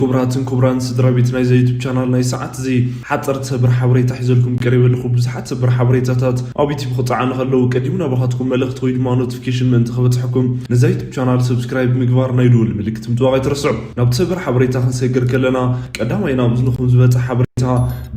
ክቡራትን ክቡራን ስድራ ቤት ናይዛ ዩቱብ ቻናል፣ ናይ ሰዓት እዚ ሓፀርቲ ሰበር ሓበሬታ ሒዘልኩም ቀሪበ ኣለኹ። ብዙሓት ሰበር ሓበሬታታት ኣብ ዩቱብ ክፀዓኑ ከለዉ ቀዲሙ ናባኻትኩም መልእኽቲ ወይ ድማ ኖቲፊኬሽን ምእንቲ ክበፅሐኩም ነዛ ዩቱብ ቻናል ሰብስክራይብ ምግባር ናይ ደወል ምልክት ምጥዋቕ ኣይትረስዑ። ናብቲ ሰበር ሓበሬታ ክንሰግር ከለና ቀዳማይ ናብ እዝንኹም ዝበፅሕ ሓበሬታ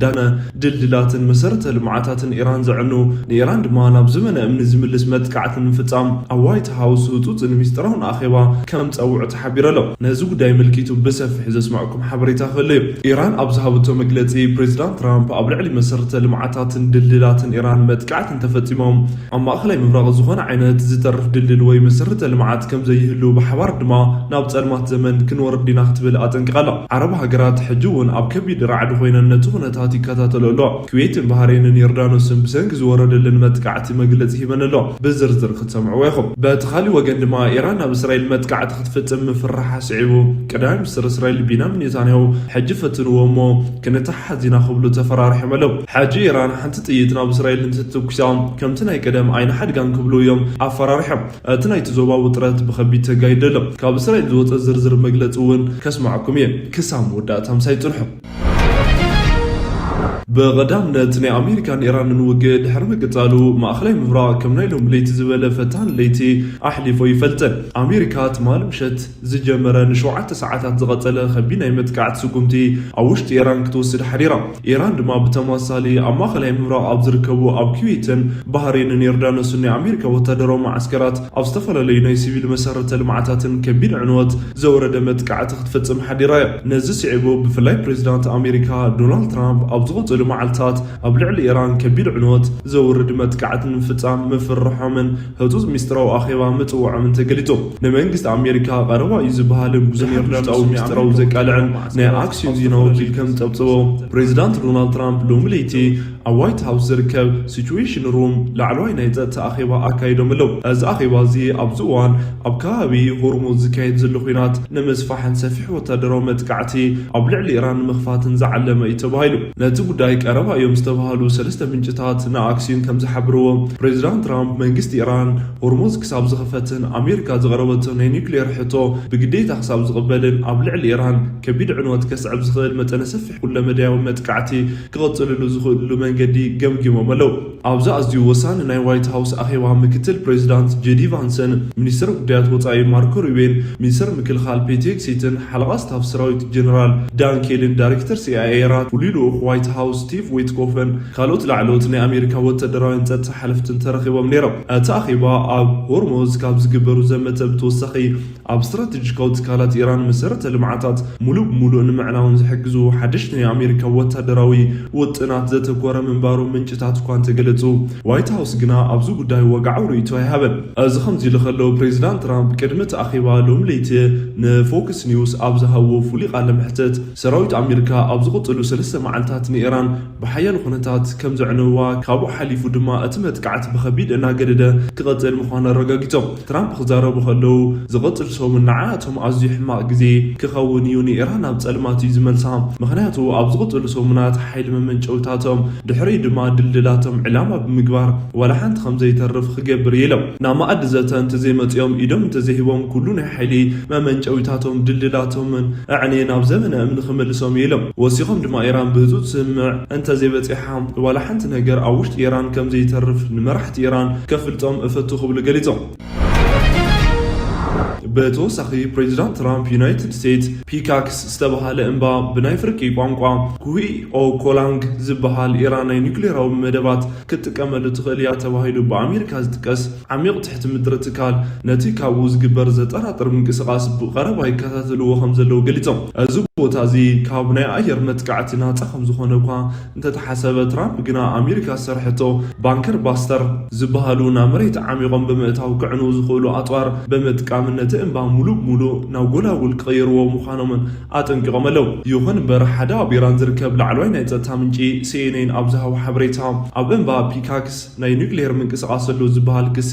ዳነ ድልድላትን መሰረተ ልምዓታትን ኢራን ዘዕኑ ንኢራን ድማ ናብ ዘመነ እምኒ ዝምልስ መጥቃዕቲ ንምፍፃም ኣብ ዋይት ሃውስ ህፁፅን ሚስጥራውን ኣኼባ ከም ፀውዑ ተሓቢሩ ኣሎ። ነዚ ጉዳይ ኣመልኪቱ ብሰፊሕ ዘስምዐኩም ሓበሬታ ክህሉ እዩ። ኢራን ኣብ ዝሃበቶ መግለፂ ፕሬዚዳንት ትራምፕ ኣብ ልዕሊ መሰረተ ልምዓታትን ድልድላትን ኢራን መጥቃዕቲ እንተፈፂሞም ኣብ ማእኸላይ ምብራቕ ዝኾነ ዓይነት ዝተርፍ ድልድል ወይ መሰረተ ልምዓት ከም ዘይህሉ ብሓባር ድማ ናብ ጸልማት ዘመን ክንወርድ ኢና ክትብል ኣጠንቂቓ ኣላ። ዓረብ ሃገራት ሕጂ እውን ኣብ ከቢድ ራዕዲ ኮይነን ነቲ ኩነታት ይከታተሎ ኣለዋ። ኩዌትን ባህሬንን ዮርዳኖስን ብሰንኪ ዝወረደለን መጥቃዕቲ መግለጺ ሂበን ኣለዋ። ብዝርዝር ክትሰምዕዎ ኢኹም። በቲ ካሊእ ወገን ድማ ኢራን ናብ እስራኤል መጥቃዕቲ ክትፍጽም ምፍርሓ ስዒቡ ቀዳማይ ሚኒስትር እስራኤል ቢንያሚን ኔታንያሁ ሕጂ ፈትንዎ እሞ ክንተሓሓዝ ኢና ክብሉ ተፈራሪሖም ኣለዉ። ሕጂ ኢራን ሓንቲ ጥይት ናብ እስራኤል እንተትትኩሳ ከምቲ ናይ ቀደም ኣይንሓድጋን ክብሉ እዮም ኣፈራሪሖም። እቲ ናይቲ ዞባ ውጥረት ብኸቢድ ተጋይዱ ኣሎ። ካብ እስራኤል ዝወፀ ዝርዝር መግለፂ እውን ከስማዕኩም እየ። ክሳብ መወዳእታ ምሳይ ፅንሑ። ብቐዳምነት ናይ ኣሜሪካን ኢራንን ውግእ ድሕሪ ምቅጻሉ ማእኸላይ ምብራቕ ከም ናይ ሎሚ ለይቲ ዝበለ ፈታን ለይቲ ኣሕሊፎ ይፈልጥን። ኣሜሪካ ትማሊ ምሸት ዝጀመረ ንሸውዓተ ሰዓታት ዝቐጸለ ከቢድ ናይ መጥቃዕቲ ስጉምቲ ኣብ ውሽጢ ኢራን ክትወስድ ሓዲራ። ኢራን ድማ ብተመሳሳሊ ኣብ ማእኸላይ ምብራቕ ኣብ ዝርከቡ ኣብ ኩዌትን ባህሬንን ዮርዳኖስን ናይ ኣሜሪካ ወታደራዊ መዓስከራት ኣብ ዝተፈላለዩ ናይ ሲቪል መሰረተ ልምዓታትን ከቢድ ዕንወት ዘወረደ መጥቃዕቲ ክትፍጽም ሓዲራ እያ። ነዚ ስዒቡ ብፍላይ ፕሬዚዳንት ኣሜሪካ ዶናልድ ትራምፕ ኣብ ዝቕጽሉ መዓልታት ኣብ ልዕሊ ኢራን ከቢድ ዕንወት ዘውርድ መጥቃዕቲ ንምፍጻም ምፍርሖምን ህጹጽ ሚስጥራዊ ኣኼባ ምጽውዖምን ተገሊጹ። ንመንግስቲ ኣሜሪካ ቀረባ እዩ ዝበሃልን ብዙሕ ውሽጣዊ ሚስጥራዊ ዘቃልዕን ናይ ኣክሲዮን ዜና ወኪል ከም ጸብጽቦ፣ ፕሬዚዳንት ዶናልድ ትራምፕ ሎሚ ለይቲ ኣብ ዋይት ሃውስ ዝርከብ ሲቹዌሽን ሩም ላዕለዋይ ናይ ጸጥታ ኣኼባ ኣካይዶም ኣለዉ። እዚ ኣኼባ እዚ ኣብዚ እዋን ኣብ ከባቢ ሆርሙዝ ዝካየድ ዘሎ ኲናት ንምስፋሕን ሰፊሕ ወታደራዊ መጥቃዕቲ ኣብ ልዕሊ ኢራን ንምኽፋትን ዝዓለመ እዩ ተባሂሉ። ነቲ ጉዳይ ቀረባ እዮም ዝተባህሉ ሰለስተ ምንጭታት ንኣክሲዮን ከም ዝሓብርዎ፣ ፕሬዚዳንት ትራምፕ መንግስቲ ኢራን ሆርሙዝ ክሳብ ዝኸፈትን ኣሜሪካ ዘቕረበቶ ናይ ኒውክሌር ሕቶ ብግዴታ ክሳብ ዝቕበልን ኣብ ልዕሊ ኢራን ከቢድ ዕንወት ከስዕብ ዝኽእል መጠነ ሰፊሕ ኩለመዳያዊ መጥቃዕቲ ክቐጽልሉ ዝኽእልሉ መንገዲ ገምጊሞም ኣለዉ። ኣብዚ ኣዝዩ ወሳኒ ናይ ዋይት ሃውስ ኣኼባ ምክትል ፕሬዚዳንት ጄዲ ቫንስን፣ ሚኒስትር ጉዳያት ወጻኢ ማርኮ ሩቤን፣ ሚኒስትር ምክልኻል ፔት ሄግሴትን ሓለቓ ስታፍ ሰራዊት ጀነራል ዳን ኬልን ዳይሬክተር ሲኣይኤ ኢራን ፍሉይ ልኡኽ ዋይት ሃውስ ስቲቭ ዊትኮፍን ካልኦት ላዕለዎት ናይ ኣሜሪካ ወታደራውያን ጸጥታ ሓለፍትን ተረኺቦም ነይሮም። እቲ ኣኼባ ኣብ ሆርሙዝ ካብ ዝግበሩ ዘመተ ብተወሳኺ ኣብ ስትራቴጂካዊ ትካላት ኢራን መሰረተ ልምዓታት ሙሉእ ብሙሉእ ንምዕናውን ዝሕግዙ ሓደሽቲ ናይ ኣሜሪካ ወታደራዊ ውጥናት ዘተኮረ ምንባሩ ምንጭታት እኳ እንተገለጹ፣ ዋይት ሃውስ ግና ኣብዚ ጉዳይ ወግዓዊ ርእይቶ ኣይሃበን። እዚ ከምዚ ኢሉ ከሎ፣ ፕሬዚዳንት ትራምፕ ቅድሚ እቲ ኣኼባ ሎሚ ለይቲ ንፎክስ ኒውስ ኣብ ዝሃብዎ ፍሉይ ቃለ መሕትት፣ ሰራዊት ኣሜሪካ ኣብ ዝቕጽሉ ሰለስተ መዓልታት ንኢራን ብሓያል ኩነታት ከም ዘዕነውዋ፣ ካብኡ ሓሊፉ ድማ እቲ መጥቃዕቲ ብኸቢድ እናገደደ ክቐጽል ምዃኑ ኣረጋጊጾም። ትራምፕ ክዛረቡ ከለዉ፣ "ዝቐጽል ሰሙን ንዓኣቶም ኣዝዩ ሕማቕ ግዜ ክኸውን እዩ፣ ንኢራን ናብ ጸልማት እዩ ዝመልሳ፣ ምኽንያቱ ኣብ ዝቕጽሉ ሰሙናት ሓይሊ መመንጨውታቶም፣ ድሕሪኡ ድማ ድልድላቶም ዕላማ ብምግባር ዋላ ሓንቲ ከም ዘይተርፍ ክገብር እዩ" ኢሎም። ናብ መኣዲ ዘተ እንተዘይመጺኦም፣ ኢዶም እንተዘይሂቦም፣ ኩሉ ናይ ሓይሊ መመንጨዊታቶም ድልድላቶምን ኣዕንየ ናብ ዘመነ እምኒ ክምልሶም እዩ ኢሎም። ወሲኾም ድማ፣ ኢራን ብህጹጽ ስምምዕ እንተዘይበጺሓ፣ ዋላ ሓንቲ ነገር ኣብ ውሽጢ ኢራን ከም ዘይተርፍ ንመራሕቲ ኢራን ከፍልጦም እፈቱ ክብሉ ገሊጾም። ብተወሳኺ፣ ፕሬዚዳንት ትራምፕ ዩናይትድ ስቴትስ ፒካክስ ዝተባህለ እምባ፣ ብናይ ፍርቂ ቋንቋ ኩሂ ኦ ኮላንግ ዝበሃል፣ ኢራን ናይ ኒውክሌራዊ መደባት ክትጥቀመሉ ትኽእል እያ ተባሂሉ ብኣሜሪካ ዝጥቀስ ዓሚቕ ትሕቲ ምድሪ ትካል፣ ነቲ ካብኡ ዝግበር ዘጠራጥር ምንቅስቓስ ብቐረባ ይከታተልዎ ከም ዘለዉ ገሊጾም። እዚ ቦታ እዚ ካብ ናይ ኣየር መጥቃዕቲ ናጻ ከም ዝኾነ እኳ እንተተሓሰበ፣ ትራምፕ ግና ኣሜሪካ ዝሰርሐቶ ባንከር ባስተር ዝበሃሉ ናብ መሬት ዓሚቖም ብምእታው ክዕንዉ ዝኽእሉ ኣጽዋር ብምጥቃም ነቲ እምባ ሙሉእ ብሙሉእ ናብ ጎላጉል ክቕይርዎ ምዃኖምን ኣጠንቂቖም ኣለዉ። ይኹን እምበር፣ ሓደ ኣብ ኢራን ዝርከብ ላዕለዋይ ናይ ጸጥታ ምንጪ ሲኤንኤን ኣብ ዝሃቦ ሓበሬታ፣ ኣብ እምባ ፒካክስ ናይ ኒውክሌር ምንቅስቓስ ኣሎ ዝበሃል ክሲ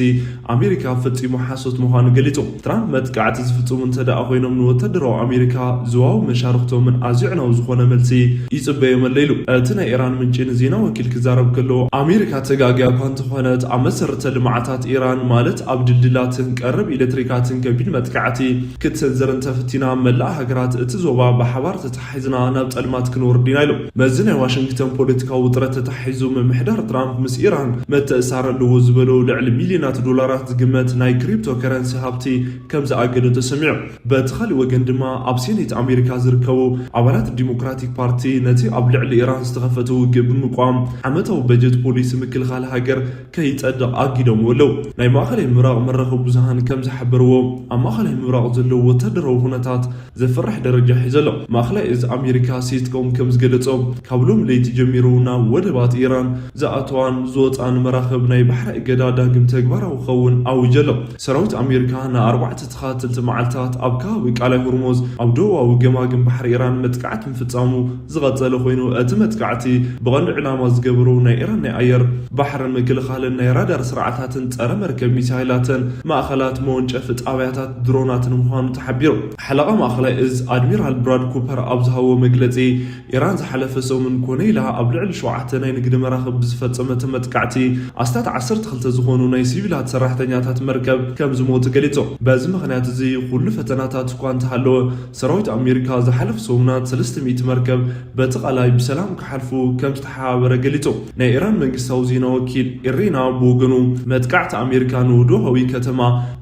ኣሜሪካ ፈጺሙ ሓሶት ምዃኑ ገሊጹ። ትራምፕ መጥቃዕቲ ዝፍጽሙ እንተ ደኣ ኮይኖም፣ ንወታደራዊ ኣሜሪካ ዞባዊ መሻርኽቶምን ኣዝዩ ዕናዊ ዝኾነ መልሲ ይጽበዮም ኣሎ ኢሉ። እቲ ናይ ኢራን ምንጪ ንዜና ወኪል ክዛረብ ከሎ፣ ኣሜሪካ ተጋግያ እኳ እንተኾነት፣ ኣብ መሰረተ ልምዓታት ኢራን፣ ማለት ኣብ ድልድላትን ቀረብ ኤሌክትሪካትን ከቢድ መጥቃዕቲ ክትሰንዝር እንተፈቲና፣ መላእ ሃገራት እቲ ዞባ ብሓባር ተተሓሒዝና ናብ ጸልማት ክንወርድ ኢና ኢሎም። መዚ ናይ ዋሽንግተን ፖለቲካዊ ውጥረት ተተሓሒዙ፣ ምምሕዳር ትራምፕ ምስ ኢራን መተእሳር ኣለዎ ዝበሎ ልዕሊ ሚልዮናት ዶላራት ዝግመት ናይ ክሪፕቶ ከረንሲ ሃብቲ ከም ዝኣገዶ ተሰሚዑ። በቲ ካልእ ወገን ድማ፣ ኣብ ሴኔት ኣሜሪካ ዝርከቡ ኣባላት ዲሞክራቲክ ፓርቲ ነቲ ኣብ ልዕሊ ኢራን ዝተኸፈተ ውግእ ብምቋም፣ ዓመታዊ በጀት ፖሊሲ ምክልኻል ሃገር ከይጸድቕ ኣጊዶምዎ ኣለዉ። ናይ ማእኸላይ ምብራቕ መራኸቢ ብዙሃን ከም ዝሓበርዎ፣ ኣብ ማእኸላይ ምብራቕ ዘለዉ ወታደራዊ ኩነታት ዘፍርሕ ደረጃ ሒዙ ኣሎ። ማእኸላይ እዚ ኣሜሪካ ሴንትኮም ከም ዝገለጾ፣ ካብ ሎም ለይቲ ጀሚሩ ናብ ወደባት ኢራን ዝኣተዋን ዝወጻን መራኽብ ናይ ባሕሪ እገዳ ዳግም ተግባራዊ ክኸውን ኣዊጁ ኣሎ። ሰራዊት ኣሜሪካ ንኣርባዕተ ተኸታተልቲ መዓልታት ኣብ ከባቢ ቃላይ ሆርሞዝ ኣብ ደቡባዊ ገማግም ባሕሪ ኢራን መጥቃዕቲ ምፍጻሙ ዝቐጸለ ኮይኑ፣ እቲ መጥቃዕቲ ብቐንዱ ዕላማ ዝገበሩ ናይ ኢራን ናይ ኣየር፣ ባሕርን ምክልኻልን ናይ ራዳር ስርዓታትን ጸረ መርከብ ሚሳይላትን ማእኸላት መወንጨፊ ጣብያታት ድሮናትን ምዃኑ ተሓቢሩ። ሓለቓ ማእኸላይ እዝ ኣድሚራል ብራድ ኩፐር ኣብ ዝሃቦ መግለጺ፣ ኢራን ዝሓለፈ ሰሙን ኮነ ኢላ ኣብ ልዕሊ ሸውዓተ ናይ ንግዲ መራኽብ ብዝፈጸመቶ መጥቃዕቲ ኣስታት ዓሰርተ ክልተ ዝኾኑ ናይ ሲቪላት ሰራሕተኛታት መርከብ ከም ዝሞቱ ገሊጹ። በዚ ምኽንያት እዚ ኩሉ ፈተናታት እኳ እንተሃለወ፣ ሰራዊት ኣሜሪካ ዝሓለፉ ሰሙናት ሰለስተ ሚእቲ መርከብ በቲ ቃላይ ብሰላም ክሓልፉ ከም ዝተሓባበረ ገሊጹ። ናይ ኢራን መንግስታዊ ዜና ወኪል ኢሪና ብወገኑ፣ መጥቃዕቲ ኣሜሪካ ንውዱሃዊ ከተማ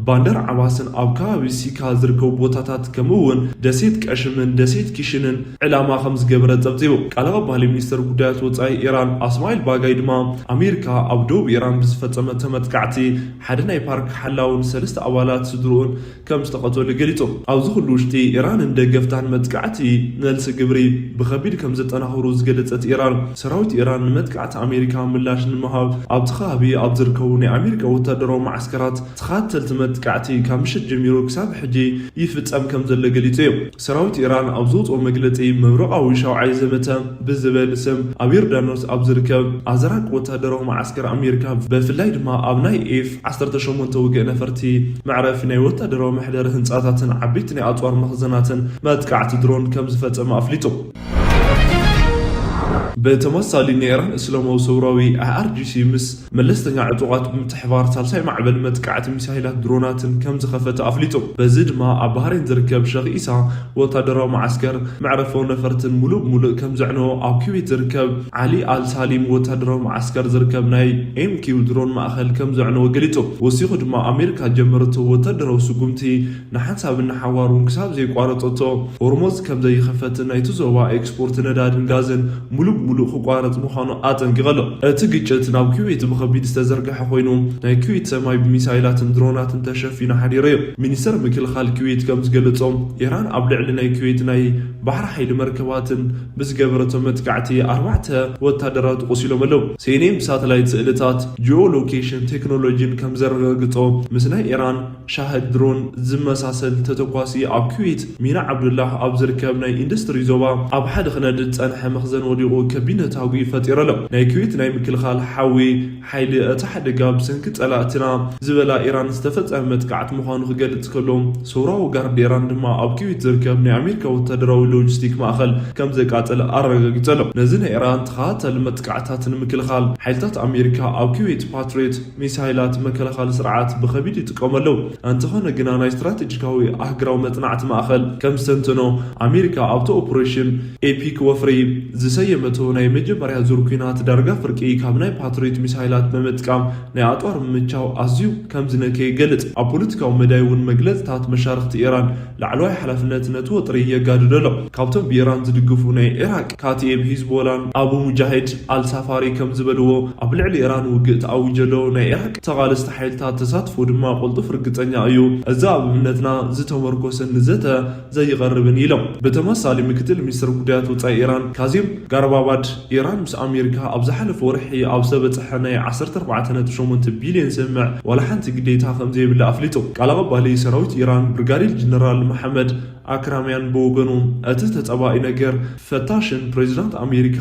ባንደር ዓባስን ኣብ ከባቢ ሲካ ዝርከቡ ቦታታት ከምኡ እውን ደሴት ቀሽምን ደሴት ኪሽንን ዕላማ ከም ዝገበረ ጸብጺቡ። ቃል ኣቐባሊ ሚኒስተር ጉዳያት ወጻኢ ኢራን ኣስማዒል ባጋይ ድማ፣ ኣሜሪካ ኣብ ደቡብ ኢራን ብዝፈጸመቶ መጥቃዕቲ ሓደ ናይ ፓርክ ሓላውን ሰለስተ ኣባላት ስድርኡን ከም ዝተቐተሉ ገሊጹ። ኣብዚ ኩሉ ውሽጢ፣ ኢራንን ደገፍታን መጥቃዕቲ መልሲ ግብሪ ብኸቢድ ከም ዘጠናኽሩ ዝገለጸት ኢራን፣ ሰራዊት ኢራን ንመጥቃዕቲ ኣሜሪካ ምላሽ ንምሃብ ኣብቲ ከባቢ ኣብ ዝርከቡ ናይ ኣሜሪካ ወታደራዊ መዓስከራት ተኸታተልቲ መጥቃዕቲ ካብ ምሸት ጀሚሩ ክሳብ ሕጂ ይፍጸም ከም ዘሎ ገሊጹ እዩ። ሰራዊት ኢራን ኣብ ዘውፅኦ መግለፂ፣ መብረቓዊ ሻውዓይ ዘመተ ብዝበል ስም ኣብ ዮርዳኖስ ኣብ ዝርከብ ኣዘራቅ ወታደራዊ መዓስከር ኣሜሪካ፣ ብፍላይ ድማ ኣብ ናይ ኤፍ ዓሰርተ ሸሞንተ ውግእ ነፈርቲ መዕረፊ ናይ ወታደራዊ መሕደሪ ህንፃታትን ዓበይቲ ናይ ኣፅዋር መኽዘናትን መጥቃዕቲ ድሮን ከም ዝፈፀመ ኣፍሊጡ። ብተመሳሳሊ፣ ንኢራን እስላማዊ ሰውራዊ፣ ኣይ ኣር ጂ ሲ፣ ምስ መለስተኛ ዕጡቓት ብምትሕባር ሳልሳይ ማዕበል መጥቃዕቲ ሚሳይላት ድሮናትን ከም ዝኸፈተ ኣፍሊጡ። በዚ ድማ ኣብ ባህሬን ዝርከብ ሸኽ ኢሳ ወታደራዊ መዓስከር መዕረፎ ነፈርትን ሙሉእ ብሙሉእ ከም ዘዕነዎ፣ ኣብ ኩዌት ዝርከብ ዓሊ ኣል ሳሊም ወታደራዊ መዓስከር ዝርከብ ናይ ኤም ኪው ድሮን ማእኸል ከም ዘዕነዎ ገሊጹ። ወሲኹ ድማ ኣሜሪካ ጀመረቶ ወታደራዊ ስጉምቲ ንሓንሳብን ንሓዋሩን ክሳብ ዘይቋረጸቶ ሆርሞዝ ከም ዘይኸፈትን ናይቲ ዞባ ኤክስፖርት ነዳድን ጋዝን ሙሉእ ብሙሉእ ክቋረጽ ምዃኑ ኣጠንቂቑ ኣሎ። እቲ ግጭት ናብ ኩዌት ብኸቢድ ዝተዘርግሐ ኮይኑ፣ ናይ ኩዌት ሰማይ ብሚሳይላትን ድሮናትን ተሸፊኑ ሓዲሩ እዩ። ሚኒስተር ምክልኻል ኩዌት ከም ዝገለጾ፣ ኢራን ኣብ ልዕሊ ናይ ኩዌት ናይ ባሕሪ ሓይሊ መርከባትን ብዝገበረቶ መጥቃዕቲ ኣርባዕተ ወታደራት ቆሲሎም ኣለዉ። ሴኔን ብሳተላይት ስእልታት ጂኦሎኬሽን ቴክኖሎጂን ከም ዘረጋግጾ፣ ምስ ናይ ኢራን ሻህድ ድሮን ዝመሳሰል ተተኳሲ ኣብ ኩዌት ሚና ዓብዱላህ ኣብ ዝርከብ ናይ ኢንዱስትሪ ዞባ ኣብ ሓደ ክነድድ ዝጸንሐ መኽዘን ወዲቑ ከቢድ ነታጒ ፈጢሩ ኣሎ። ናይ ኩዌት ናይ ምክልኻል ሓዊ ሓይሊ እቲ ሓደጋ ብሰንኪ ጸላእትና ዝበላ ኢራን ዝተፈጸመ መጥቃዕቲ ምዃኑ ክገልጽ ከሎ፣ ሰውራዊ ጋርድ ኢራን ድማ ኣብ ኩዌት ዝርከብ ናይ ኣሜሪካ ወታደራዊ ሎጂስቲክ ማእኸል ከም ዘቃጸለ ኣረጋጊጹ ኣሎ። ነዚ ናይ ኢራን ተኸታታሊ መጥቃዕትታት ንምክልኻል፣ ሓይልታት ኣሜሪካ ኣብ ኩዌት ፓትሪዮት ሚሳይላት መከላኸሊ ስርዓት ብኸቢድ ይጥቀሙ ኣለዉ። እንተኾነ ግና፣ ናይ ስትራቴጂካዊ ኣህጉራዊ መጽናዕቲ ማእኸል ከም ዝተንተኖ፣ ኣሜሪካ ኣብቲ ኦፕሬሽን ኤፒክ ወፍሪ ዝሰየመቶ ናይ መጀመርያ ዙር ኲናት፣ ዳርጋ ፍርቂ ካብ ናይ ፓትሪዮት ሚሳይላት ብምጥቃም ናይ ኣጽዋር ምምቻው ኣዝዩ ከም ዝነከየ ይገልጽ። ኣብ ፖለቲካዊ መዳይ እውን መግለጽታት መሻርኽቲ ኢራን ላዕለዋይ ሓላፍነት ነቲ ወጥሪ የጋድዶ ኣሎ። ካብቶም ብኢራን ዝድግፉ ናይ ኢራቅ ካትኤብ ሂዝቦላን ኣቡ ሙጃሂድ ኣልሳፋሪ ከም ዝበልዎ፣ ኣብ ልዕሊ ኢራን ውግእ ተኣዊጀ ኣሎ። ናይ ኢራቅ ተቓለስቲ ሓይልታት ተሳትፎ ድማ ቅልጡፍ ርግጸኛ እዩ። እዚ ኣብ እምነትና ዝተመርኮሰን ንዘተ ዘይቐርብን ኢሎም። ብተመሳሳሊ፣ ምክትል ሚኒስትር ጉዳያት ወጻኢ ኢራን ካዚም ጋርባባድ፣ ኢራን ምስ ኣሜሪካ ኣብ ዝሓለፈ ወርሒ ኣብ ዝተበጽሐ ናይ ዓሰርተ ኣርባዕተ ነጥቢ ሸሞንተ ቢልዮን ስምምዕ ዋላ ሓንቲ ግዴታ ከም ዘይብላ ኣፍሊጡ። ቃል ኣቐባሊ ሰራዊት ኢራን ብርጋዴር ጀነራል መሓመድ ኣክራምያን ብወገኑ፣ እቲ ተጸባኢ ነገር ፈታሽን ፕሬዚዳንት ኣሜሪካ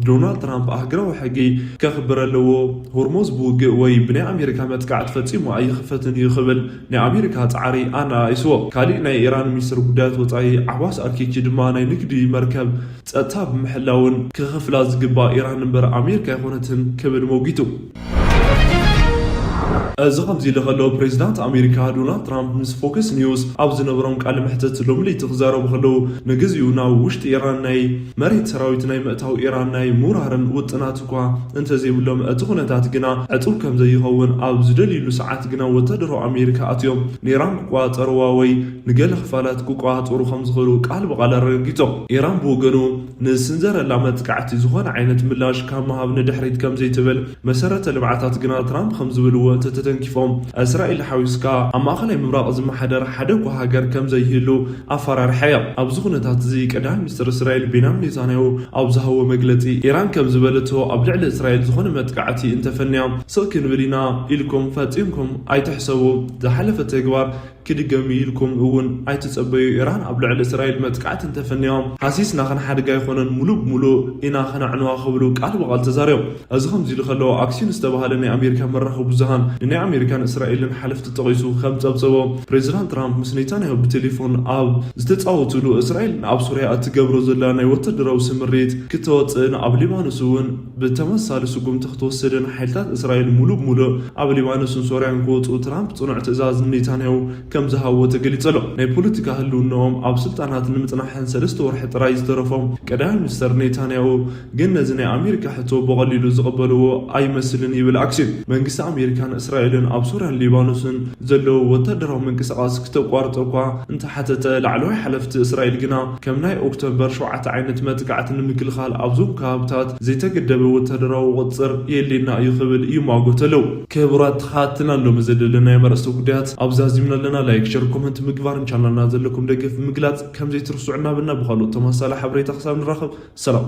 ዶናልድ ትራምፕ ኣህጉራዊ ሕጊ ከኽብር ኣለዎ፣ ሆርሞዝ ብውግእ ወይ ብናይ ኣሜሪካ መጥቃዕቲ ፈጺሙ ኣይኽፈትን እዩ ክብል ናይ ኣሜሪካ ጻዕሪ ኣነኣኢስዎ። ካሊእ ናይ ኢራን ሚኒስትር ጉዳያት ወጻኢ ዓባስ ኣርኪቺ ድማ ናይ ንግዲ መርከብ ጸጥታ ብምሕላውን ክኸፍላ ዝግባእ ኢራን እምበር ኣሜሪካ ኣይኮነትን ክብል ሞጊቱ። እዚ ከምዚ ኢሉ ከሎ፣ ፕሬዚዳንት ኣሜሪካ ዶናልድ ትራምፕ ምስ ፎክስ ኒውስ ኣብ ዝነበሮም ቃለ መሕተት ሎሚ ለይቲ ክዛረቡ ከለዉ፣ ንግዚኡ ናብ ውሽጢ ኢራን ናይ መሬት ሰራዊት ናይ ምእታው ኢራን ናይ ምውራርን ውጥናት እኳ እንተዘይብሎም፣ እቲ ኩነታት ግና ዕጹብ ከም ዘይኸውን ኣብ ዝደልዩሉ ሰዓት ግና ወታደራዊ ኣሜሪካ ኣትዮም ንኢራን ክቋጸርዋ ወይ ንገለ ክፋላት ክቋጸሩ ከም ዝኽእሉ ቃል ብቓል ኣረጋጊጾም። ኢራን ብወገኑ ንስንዘረላ መጥቃዕቲ ዝኾነ ዓይነት ምላሽ ካብ ምሃብ ንድሕሪት ከም ዘይትብል፣ መሰረተ ልምዓታት ግና ትራምፕ ከም ዝበልዎ እንተተተንኪፎም፣ እስራኤል ሓዊስካ ኣብ ማእኸላይ ምብራቕ ዝመሓደር ሓደ እኳ ሃገር ከም ዘይህሉ ኣፈራርሓ እያ። ኣብዚ ኩነታት እዚ ቀዳማይ ሚኒስትር እስራኤል ቤንያሚን ኔታንያሁ ኣብ ዝሃቦ መግለጺ፣ ኢራን ከም ዝበለቶ ኣብ ልዕሊ እስራኤል ዝኾነ መጥቃዕቲ እንተፈንያ ስቕ ክንብል ኢና ኢልኩም ፈጺምኩም ኣይትሕሰቡ። ዝሓለፈ ተግባር ክድገም እዩ ኢልኩም እውን ኣይትጸበዩ። ኢራን ኣብ ልዕሊ እስራኤል መጥቃዕቲ እንተፈንያ ሃሲስና ከነሓድጋ ኣይኮነን፣ ሙሉእ ብሙሉእ ኢና ከነዕንዋ ክብሉ ቃል ብቓል ተዛሪቦም። እዚ ከምዚ ኢሉ ከሎ፣ ኣክሲዮን ዝተባህለ ናይ ኣሜሪካ መራኸቢ ብዙሃን ንናይ ኣሜሪካን እስራኤልን ሓለፍቲ ጠቒሱ ከም ጸብጸቦ፣ ፕሬዚዳንት ትራምፕ ምስ ኔታንያሁ ብቴሌፎን ኣብ ዝተጻወቱሉ፣ እስራኤል ኣብ ሶርያ እትገብሮ ዘላ ናይ ወታደራዊ ስምሪት ክተወጽእን ኣብ ሊባኖስ እውን ብተመሳሳሊ ስጉምቲ ክትወስድን ሓይልታት እስራኤል ሙሉእ ብሙሉእ ኣብ ሊባኖስን ሶርያን ክወጹ ትራምፕ ጽኑዕ ትእዛዝ ንኔታንያሁ ከም ዝሃብዎ ተገሊጹ ኣሎ። ናይ ፖለቲካ ህልውናኦም ኣብ ስልጣናት ንምጽናሕን ሰለስተ ወርሒ ጥራይ ዝተረፎም ቀዳማይ ሚኒስተር ኔታንያሁ ግን ነዚ ናይ ኣሜሪካ ሕቶ ብቐሊሉ ዝቕበልዎ ኣይመስልን ይብል ኣክሲዮን። መንግስቲ ኣሜሪካን እስራኤልን ኣብ ሶርያን ሊባኖስን ዘለዉ ወታደራዊ ምንቅስቓስ ክተቋርጾ እኳ እንተሓተተ፣ ላዕለዋይ ሓለፍቲ እስራኤል ግና ከም ናይ ኦክቶበር ሸውዓተ ዓይነት መጥቃዕቲ ንምክልኻል ኣብዞም ከባብታት ዘይተገደበ ወታደራዊ ቁጽር የድልየና እዩ ክብል ይሟጎት ኣለዉ። ክቡራት ተኸታተልትና፣ ሎሚ ዘደለናዮም ኣርእስተ ጉዳያት ኣብዚ ኣዚምና ኣለና። ላይክ፣ ሸር፣ ኮመንት ምግባርን ቻናልና ዘለኩም ደገፍ ምግላጽ ከም ዘይትርስዑ እናበልና፣ ብኻልኦት ተመሳሳሊ ሓበሬታ ክሳብ ንራኸብ ሰላም።